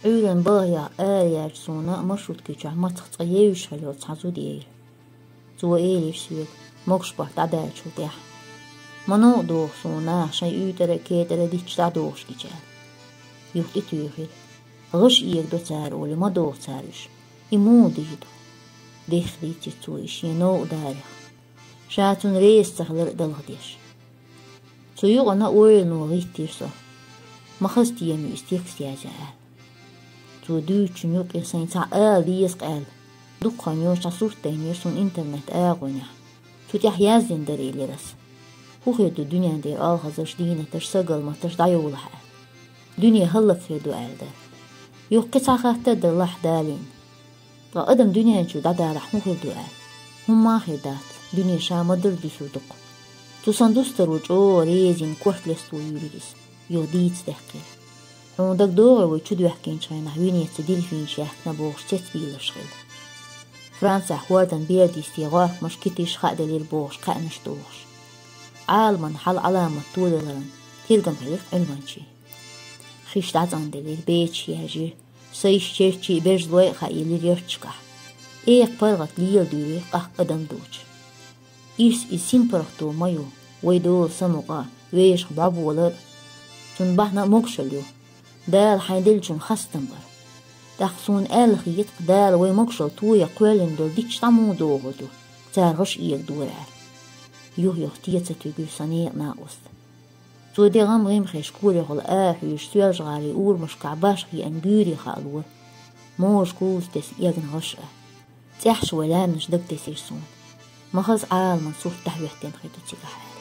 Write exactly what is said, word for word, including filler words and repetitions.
Ӏуьйранна баха яха ара яьлча суна маршруткичохь мацах цкъа евзаш хилла йолу цхьа зуда яйра. Цо элира соьга, могуш барт дӀадаьллачул тӀаьхьа: «Ма новкъа догӀу суна наха шайн уьйтӀара а, кетӀара а дитташ дӀадогӀуш гича», — аьлла. Юха тӀетуьйхира: «ГӀаш эгадо цара олий, ма догӀу цара уьш. И муха дийр ду?» Дехха дийцира цо и шен новкъа дарех. Ша цунна реза ца хилар а далхадеш. Цу юкъана ойлано гӀиттира со. Ма хаза тема ю иза текст язъян аьлла. Цо дуьйцучун юкъе сайн цхьа ала деза-кх аьлла, дукха хан йоцуш цхьа сурт дайнера суна интернет-агӀонехь. Цу тӀехь яздина дара, элира ас. ХӀун хир ду дуьнен тӀера олхазарш, дийнаташ, сагалматаш дӀайолахь аьлла? Дуьне хӀаллакьхир ду аьлла дара. Юха кхин цхьа хаттар а дара лахь далийна. Ткъа адам дуьнен чу дӀадалахь хӀун хир ду аьлла? ХӀумма а хир дац, дуьне ша ма-дарра дуьсур ду-кх. Цу сан дустаро чӀогӀа резина корта лесто юьйлира иза. Юха дийца даьккхира. Хьуна дагадогӀий вай чудоьхкинчу хенахь Венеци дельфинаш яьхкина бохуш цецбийларш хилла? Францехь хӀордан бердисте гӀоркамаш, китиш хааделира бохуш кхаьънаш дохуш. Ӏаламан хьал Ӏаламат тодаларан тергам хилира Ӏилманчийн. Хиш дӀацӀанделира, беташ яьржира, сайш, чертчий, бежлой а хаийлира ярташкахь. Экха паргӀат лела дуьйлира къахка адам дуча. Ирс иза синпаргӀато ма ю, вай дола самукъа а, вешах бӀоболар а. Цунна бахьана а могушалла ю. Дала хьайна деллачунна хастам бар. ТӀаккха суна аьлла хета-кх, Дала вай могушалла тоян кхоьллина долу дитташ дӀа муха дохур ду, цара гӀаш эгадора аьлла. Юх-юха теца туьгира сан некъан накъост. Цо де гӀам-гӀимхеш корехула арахьуьйсуш Соьлжа-ГӀалин урамашкахь башха еана гуьйре хаалора. Можа куза тесна эгна гӀаш а. ЦӀеххьаш вай лаьмнаш дагатесира суна. Ма хаза Ӏаламан сурт дӀахӀоьттина хир ду цигахь аьлла.